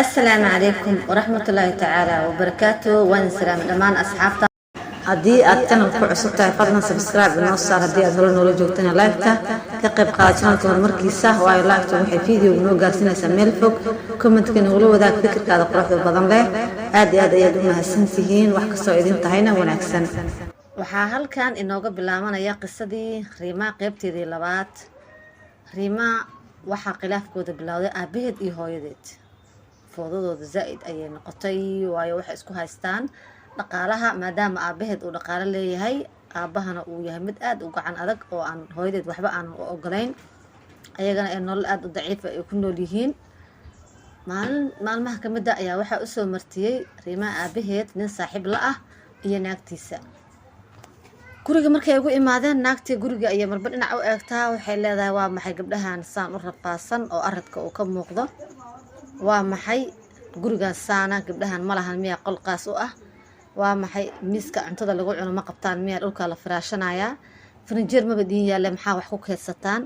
Asalaamu calaykum waraxmatullaahi tacaala wabarakaatu. Waan salaamay dhammaan asxaabta. Haddii aad channelka ku cusub tahay, fadlan subscribe inoo saar. Haddii aad hore noola joogtana, like-ta ka qayb qaada channelka horumarkiisa, waayo like-ta waxay videoga noo gaarsiinaysaa meel fog. Commentka nagula wadaag fikirkaada quruxda badan leh. Aad iyo aad ayaad u mahadsantihiin. Wax kastoo idin tahayna wanaagsan. Waxaa halkan inooga bilaabanaya qisadii Riimaa, qeybteedii labaad. Riimaa waxaa khilaafkooda bilowday aabaheed iyo hooyadeed. Foodadooda zaa-id ayay noqotay, waayo waxay isku haystaan dhaqaalaha, maadaama aabaheed uu dhaqaalo leeyahay, aabahana uu yahay mid aada u gacan adag oo aan hooyadeed waxba aanan u ogolayn, ayagana ee nolol aada u daciifa ay ku nool yihiin. Maalin maalmaha kamid a ayaa waxaa usoo martiyey Riimaa aabaheed nin saaxiib la ah iyo naagtiisa guriga. Markay ugu imaadeen, naagtii guriga ayay marba dhinac u eegtaa. Waxay leedahay, "Waa maxay gabdhahan saan u rafaasan oo aradka uu ka muuqdo? Waa maxay gurigan saana? Gabdhahan ma lahan miyaa qolqaas u ah? Waa maxay miiska cuntada lagu cuno ma qabtaan miyaa? Dhulkaa la firaashanayaa, farinjeer maba diin yaale, maxaa wax ku keydsataan?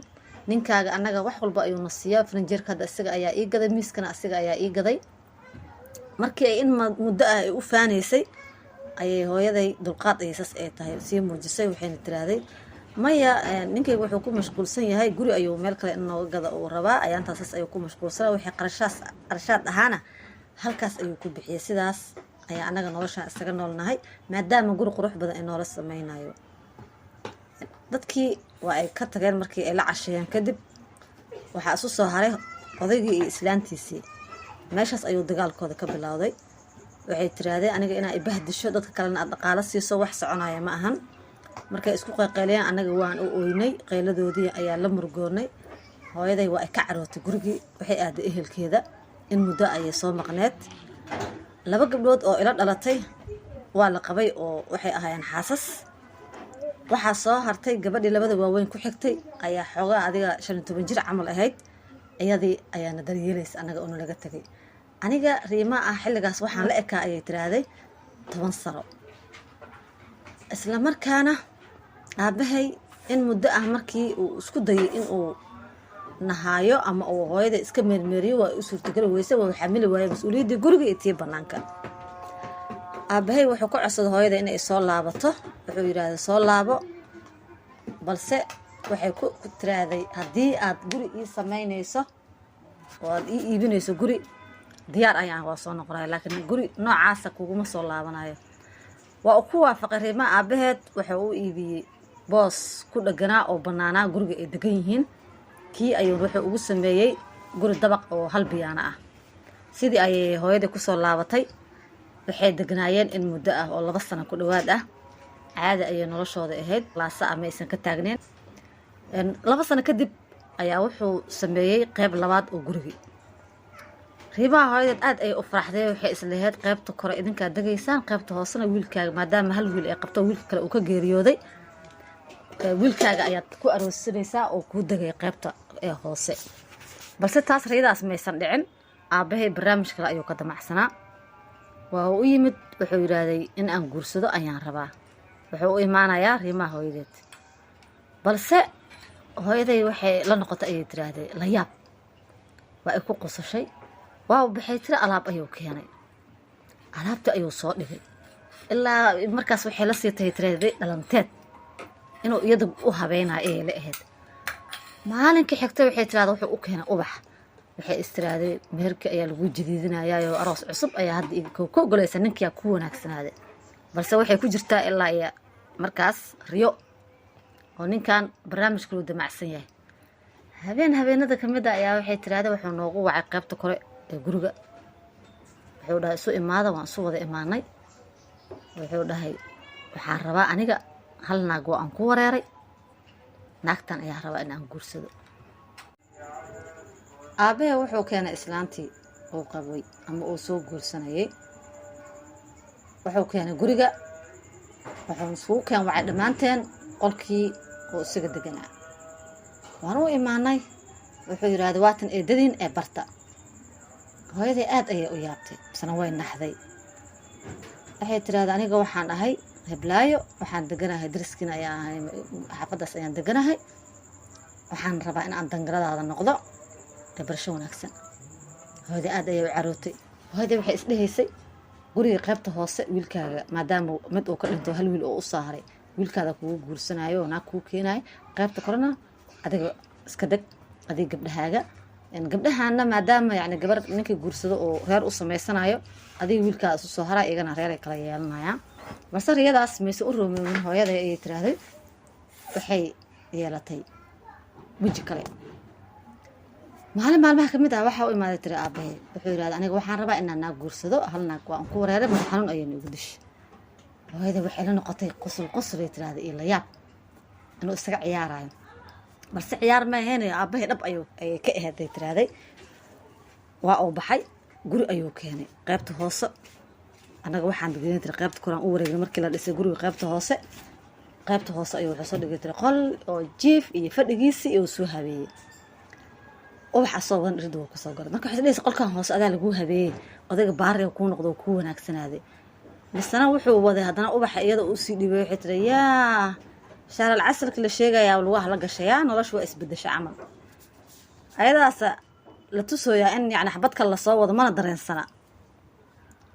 Ninkaaga annaga wax walba ayuuna siiyaa. Farinjeerka hadda isaga ayaa ii gaday, miiskana asiga ayaa ii gaday." Markii ay in muddo ah ay u faanaysay, ayay hooyaday dulqaad ayay saas ay tahay sii muujisay. Waxayna tiraahday, "Maya, ninkayga wuxuu ku mashquulsan yahay guri ayuu meel kale in nooga gada uu rabaa. Ayaantaas saas ayuu ku mashquulsana, wixii qarashaas qarashaad ahaana halkaas ayuu ku bixiyay. Sidaas ayaa annaga noloshaan isaga noolnahay, maadaama guri qurux badan ay noola sameynayo." Dadkii waa ay ka tageen. Markii ay la casheeyeen kadib, waxaa isu soo haray odaygii iyo islaantiisii. Meeshaas ayuu dagaalkooda ka bilowday. Waxay tiraahdeen, "Aniga inaa ibahdisho, dadka kalena aad dhaqaalo siiso, wax soconaya ma ahan." Markay isku qayqayliyeen, annaga waan u oynay, qayladoodii ayaa la murgoonay. Hooyaday waa ay ka carootay gurigii, waxay aaday ehelkeeda. In muddo ayay soo maqneed. Laba gabdhood oo ila dhalatay waa la qabay oo waxay ahaayeen xaasas. Waxaa soo hartay gabadhii labada waaweyn ku xigtay, ayaa xoogaa adiga 15 jir camal ahayd. Iyadii ayaana daryeelaysa annaga oo nalaga tegay. Aniga Riima ah xilligaas waxaan la ekaa, ayay tiraahday, 10 sano. Isla markaana aabahay in muddo ah markii uu isku dayay in uu nahaayo ama uu hooyada iska meermeeriyo, waa u suurtageli weyse. Waa xamili waaye mas-uuliyaddii guriga iyo tii banaanka. Aabahay wuxuu ka codsaday hooyada inay soo laabato. Wuxuu yidhaahday, "Soo laabo." Balse waxay ku tiraahday, "Haddii aad guri ii samaynayso oo aad ii iibinayso guri, diyaar ayaan, waa soo noqonaya, laakiin guri noocaasa kuguma soo laabanayo." Waa uu ku waafaqay Riima aabaheed. Wuxuu u iibiyey boos ku dheganaa oo banaanaa guriga ay degan yihiin. Kii ayuu wuxuu ugu sameeyey guri dabaq oo hal biyaano ah. Sidii ayay hooyadii kusoo laabatay. Waxay degnaayeen in muddo ah oo 2 sano ku dhowaad ah. Caadi ayay noloshooda ahayd, laasa ah ma aysan ka taagneen. 2 sano kadib ayaa wuxuu sameeyey qeyb labaad oo gurigii. Riimaha hooyadeed aad ayay u faraxday. Waxay islahayd, "Qeybta kore idinkaa degaysaan, qeybta hoosena wiilkaaga," maadaama hal wiil ay qabto, wiilka kale uu ka geeriyooday, "wiilkaaga ayaad ku aroosanaysaa oo kuu degaya qeybta ee hoose." Balse taas riyadaas maysan dhicin. Aabbahay barnaamij kale ayuu ka damacsanaa. Waa uu u yimid. Wuxuu yidhaahday, "In aan guursado ayaan rabaa." Wuxuu u imaanayaa Riimaha hooyadeed. Balse hooyaday waxay la noqotay, ayay tiraahday, la yaab. Waa ay ku qosashay. Waa baxay tiri. Alaab ayuu keenay, alaabtii ayuu soo dhigay. Ilaa markaas waxay la sii tahay, tiraahday, dhalanteed inuu iyada u habeynayo ayay la ahayd. Maalinkii xigtay, waxay tirahda, wuxuu u keenay ubax. Waxay istiraahday, "Meherkii ayaa lagu jadiidinayaayoo aroos cusub ayaa hadda ka ogolaysa, ninkiyaa ku wanaagsanaaday." Balse waxay ku jirtaa ilaa iyo markaas riyo oo ninkan barnaamijka luu damacsan yahay. Habeen habeenada kamid a ayaa, waxay tiraahday, wuxuu noogu wacay qaybta kore ee guriga. Wuxuu dhahay, "Isu imaada." Waan isu wada imaanay. Wuxuu dhahay, "Waxaan rabaa aniga hal naag waa aan ku wareeray, naagtan ayaa rabaa in aan guursado." Aabbahe wuxuu keenay islaantii uu qabay ama uu soo guursanayay. Wuxuu keenay guriga. Wuxuu isugu keen wacay dhammaanteen qolkii oo isaga deganaa. Waan u imaanay. Wuxuu yidhaahday, "Waatan eedadiin ee barta." Hooyaday aad ayay u yaabtay, misna way naxday. Waxay tiraahday, "Aniga waxaan ahay heblaayo, waxaan deganahay dariskiina ayaa ahay, xaafaddaas ayaan deganahay. Waxaan rabaa in aan dangaradaada noqdo ee barasho wanaagsan." Hooyada aad ayay u carootay. Hooyada waxay isdhehaysay guriga qaybta hoose wiilkaaga, maadaama mid uu ka dhinto hal wiil oo u saaray, wiilkaada kugu guursanayo oo naag kuu keenayo, qaybta korena adiga iska deg, adiga gabdhahaaga. Gabdhahana maadaama yani gabar ninka guursado oo reer u samaysanayo, adiga wiilkaada isu soo haraa, iyagana reer ay kala yeelanayaan. Balse riyadaas mayse u romoobin. Hooyada ayay tiraahday waxay yeelatay weji kale. Maalin maalmaha kamid ah waxaa u imaaday tiri aabahe. Wuxuu yidhahda, "Aniga waxaan rabaa inaan naag guursado. Hal naag waa aan ku wareeray, madax xanuun ayayna igu dishay." Hooyada waxay la noqotay qosol qosol ay tirahday iyo layaab inuu isaga ciyaarayo, balse ciyaar ma ahayn. Aabahay dhab ayuu ayay ka ahayd ay tirahday. Waa uu baxay, guri ayuu keenay qaybta hoose. Annaga waxaan degeyn tiri qaybta koraan u wareegnay markii la dhisay guriga qaybta hoose. Qaybta hoose ayuu wuxuu soo dhigay tiri qol oo jiif iyo fadhigiisii iyo soo habeeyey. Ubax asoo wadan irida wuu kasoo galay. Marka waxay dhahaysa, qolkan hoose adaa laguu habeeyey, odayga baariga kuu noqdo, kuu wanaagsanaaday. Misena wuxuu waday haddana ubaxa iyada usii dhibay. Waxay tiri, yaa shaaral casalka la sheegayaa lugaha la gashayaa, nolosha waa isbedesha camal. Ayadaasa la tusooyaa in yani xabad kale lasoo wado, mana dareensana.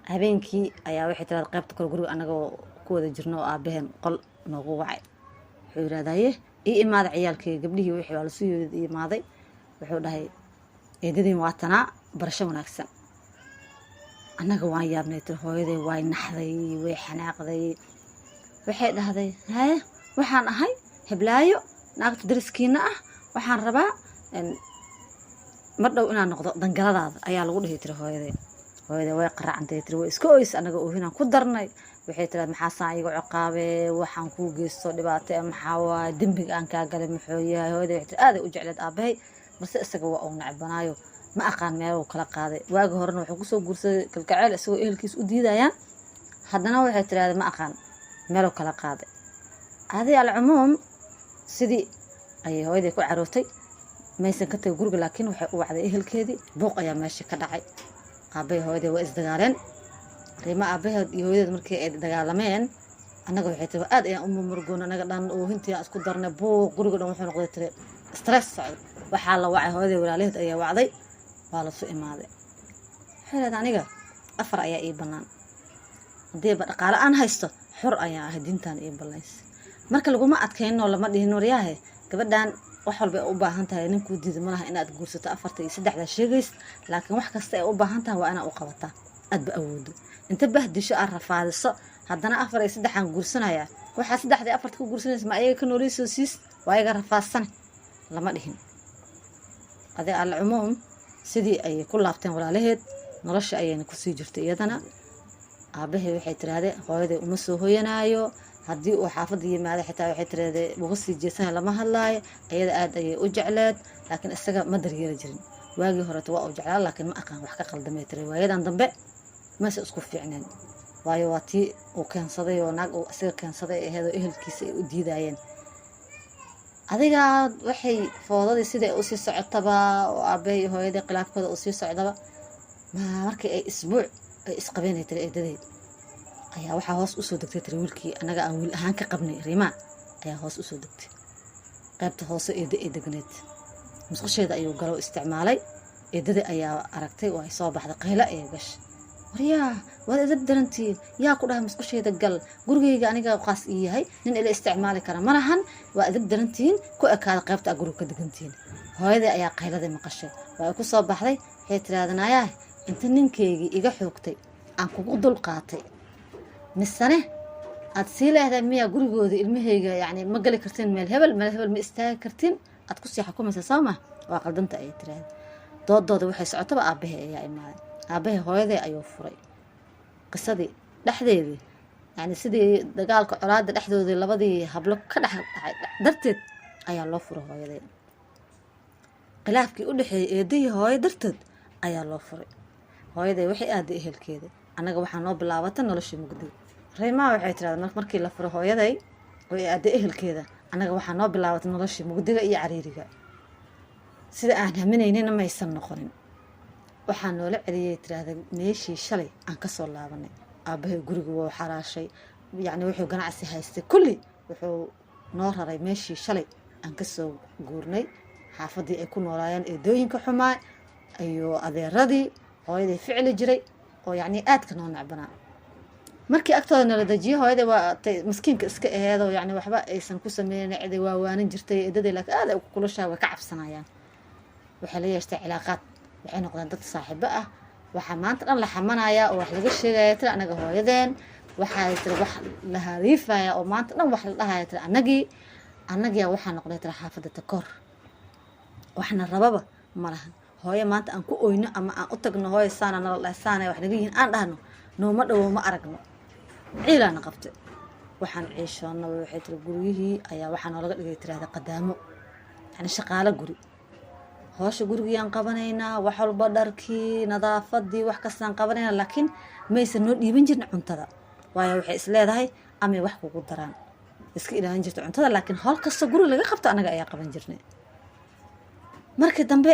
Habeenkii ayaa waxay tirahda qaybta kale guriga anagoo ku wada jirno oo aabaheen qol noogu wacay. Wuxuu yidhahdaa, "Ye ii imaada ciyaalkeyga." Gabdhihii wixii waa lasoo imaaday. Wuxuu dhahay, "Eedadiin waa tanaa, barasho wanaagsan." Annaga waan yaabnay tiri. Hooyaday way naxday, way xanaaqday. Waxay dhahday, "Haye, waxaan ahay heblaayo, naagta dariskiina ah. Waxaan rabaa mar dhow inaan noqdo dangaladaada," ayaa lagu dhihi tiri hooyaday. Hooyaday way qaracantay tiri, way iska oys. Annaga oohinaan ku darnay. Waxay tiraad, "Maxaasaan iiga ciqaabee? Waxaan kuu geysto dhibaato maxaa waaye? Dembiga aan kaa galay muxuu yahay?" Hooyaday waxay tiri aaday u jecleed aabahay, balse isaga waa uu necbanaayo. Ma aqaan meeluu kala qaaday. Waagi horena wuxuu kusoo guursaday kalgaceel, isagoo ehelkiis u diidayaan. Haddana waxay tiraahday ma aqaan meeluu kala qaaday. Adi alcumuum, sidii ayay hooyaday ku carootay. Maysan ka tagay guriga, laakiin waxay u wacday ehelkeedii. Buuq ayaa meesha ka dhacay. Aabbahay hooyaday waa isdagaaleen. Riimo aabaheed iyo hooyadeed markii ay dagaalameen, annaga waxay tiri aad ayaan u murmurgoon. Annaga dhan oohintii aan isku darnay. Buuq guriga dhan wuxuu noqday tiri stress socdo. Waxaa la wacay hooyaday walaalaheed ayaa wacday. Waa lasu imaaday. Waxay leedahay, "Aniga afar ayaa ii bannaan. Haddiiba dhaqaale aan haysto, xor ayaan ahay, diintaan ii ballaysa." Marka laguma adkaynoo lama dhihin, waryaahe, gabadhan wax walba ay u baahan tahay, ninkuu diida malaha inaad guursato afarta iyo saddexdaa sheegays, laakiin wax kasta ay u baahan tahay waa inaad u qabataa, aadba awoodo. Inta bahdisho aad rafaadiso, haddana afar iyo saddexaan guursanayaa. Waxaa saddexda iyo afarta ku guursanaysa ma ayaga ka noolaysoo siis waa ayaga rafaadsane? Lama dhihin. Ade alcumuum, sidii ayay ku laabteen walaalaheed, nolosha ayayna kusii jirtay iyadana. Aabahay waxay tirahdee hooyaday uma soo hoyanaayo. Haddii uu xaafadda yimaado xitaa, waxay tirahdee uga sii jeesanayo, lama hadlaayo. Iyada aad ayay u jecleed, laakiin isaga ma daryeeli jirin. Waagii horeeta waa uu jeclaa, laakiin ma aqaan wax ka qaldamay tiri. Waayadan dambe mayse isku fiicneen, waayo waa tii uu keensaday oo naag uu isaga keensaday ay ahayd oo ehelkiisa ay u diidayeen. Adigaa waxay foodadii sidai usii socotaba oo aabbahay iyo hooyadii khilaafkooda uu sii socdaba, ma markii ay isbuuc ay isqabeenay tiri eedadeed ayaa waxaa hoos usoo degtay tiri wiilkii annaga aan wiil ahaan ka qabnay Rimaa ayaa hoos usoo degtay qaybta hoose eeda ee degneed. Musqusheeda ayuu galo, isticmaalay. Eedada ayaa aragtay oo ay soo baxday. Qaylo ayay gashay. "Waryaa, waad edab darantiin. Yaa ku dhahay musqusheeda gal? Gurigayga aniga qaas ii yahay, nin ila isticmaali kara ma lahan. Waa edab darantihiin, ku ekaada qaybta aa guriga ka degantihiin." Hooyadii ayaa qayladii maqashay, waa ay ku soo baxday. Waxay tirahdanayaa, "Inta ninkaygii iga xoogtay aan kugu dul qaatay, misane aad sii leehdahay miyaa gurigooda ilmahayga yani ma gali kartiin, meel hebel, meel hebel ma istaagi kartiin, aad kusii xukumaysaa, soo ma waa qaldanta?" ayay tiraahda. Doodooda waxay socotaba, aabahay ayaa imaaday. Aabahay hooyaday ayuu furay. Qisadii dhexdeedii, yani sidii dagaalka colaada dhexdoodii labadii hablo ka dhex dhacay darteed ayaa loo furay hooyaday. Khilaafkii u dhexeeyey eedahii hooyo darteed ayaa loo furay hooyaday. Waxay aaday ehelkeeda. Annaga waxaa noo bilaabata noloshii mugdi. Reymaa waxay tirahda, markii la furay hooyaday oo ay aaday ehelkeeda, annaga waxaa noo bilaabatay noloshii mugdiga iyo cariiriga. Sida aan haminaynina maysan noqonin. Waxaa noola celiyay, tiraahda, meeshii shalay aan kasoo laabanay. Aabahay guriga wuu xaraashay, yacni wuxuu ganacsi haystay kulli wuxuu noo raray meeshii shalay aan kasoo guurnay, xaafadii ay ku noolaayeen eedooyinka xumaa iyo adeeradii. Hooyaday ficli jiray oo yacni aadka noo nacbanaa. Markii agtooda nala dejiyey, hooyaday waa tay maskiinka iska aheedoo, yacni waxba aysan ku sameynin. Ciday waa waanin jirtay eedaday, laakiin aad ay u kulushahay, way ka cabsanayaan. Waxay la yeeshtay cilaaqaad, waxay noqdeen dad saaxiibo ah. Waxaa maanta dhan la xamanayaa oo wax laga sheegaya tiri anaga hooyadeen. Waxaa tiri wax la hariifaya oo maanta dhan wax la dhahaya tiri anagii. Annagiyaa waxaa noqday tiri xaafadda takoor, waxna rababa ma lahan. Hooyo maanta aan ku oyno ama aan u tagno, "Hooyo, saana nala dhahay, saana wax naga yihiin," aan dhahno, nooma dhowo, ma aragno, ciilaana qabtay. Waxaan ciishoonnaba, waxay tiri, guryihii ayaa waxaa noolaga dhigay, tirahda, qadaamo, yani shaqaalo guri. Hoosha gurigiyaan qabanaynaa, wax walba, dharkii, nadaafadii, wax kastaan qabanaynaa, laakiin maysan noo dhiiban jirin cuntada, waayo waxay is leedahay amay wax kugu daraan, iska ilaalin jirta cuntada. Laakiin howl kasta guri laga qabto annaga ayaa qaban jirnay. Markii dambe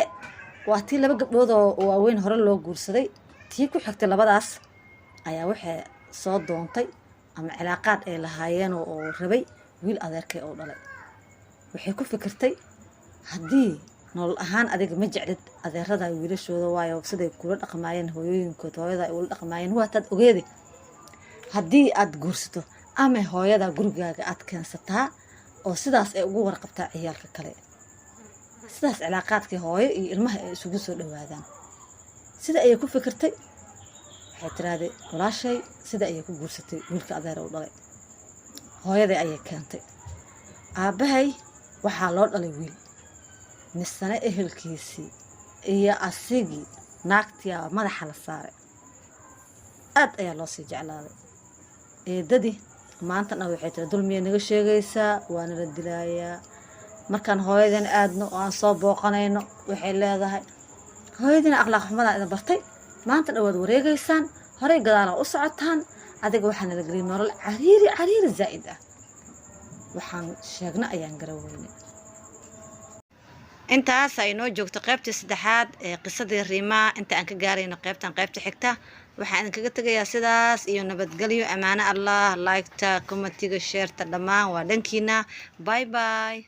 waa tii laba gabdhood oo waaweyn hore loo guursaday. Tii ku xigtay labadaas ayaa waxay soo doontay ama cilaaqaad ay lahaayeen oo rabay wiil adeerkay oo dhalay. Waxay ku fikirtay, haddii nolol ahaan adiga ma jeclid adeerada wiilashooda, waayo siday kula dhaqmaayeen hooyooyinkood, hooyada ay ula dhaqmaayeen waataad ogeede, haddii aad guursato ama hooyada gurigaaga aad keensataa oo sidaas ay ugu warqabtaa ciyaalka kale, sidaas cilaaqaadkii hooyo iyo ilmaha ay isugu soo dhawaadaan. Sida ayay ku fikirtay. Waxay tiraahday walaashay sida ayay ku guursatay wiilka adeer u dhalay, hooyaday ayay keentay. Aabbahay waxaa loo dhalay wiil, misane ehelkiisii iyo asigii naagtiyaa madaxa la saaray, aad ayaa loo sii jeclaaday. Eedadii maantana waxay tiri dulmiyay naga sheegaysaa, waana la dilaayaa. Markaan hooyadan aadno oo aan soo booqanayno, waxay leedahay, "Hooyadiina akhlaaq xumadaa idin bartay, maanta dhan waad wareegaysaan, horey gadaalaa u socotaan." Adiga waxaa nala geliyay nolol cariiri, cariiri zaa'id ah. Waxaan sheegna ayaan gara weynay. Intaas ay noo joogto qaybtii saddexaad ee qisadii Riimaa. Inta aan ka gaarayno qaybtan qaybta xigta, waxaan idinkaga tegayaa sidaas iyo nabadgelyo, ammaano Allah. Like-ta, comment-iga, share-ta, dhammaan waa dhankiina. Bye bye.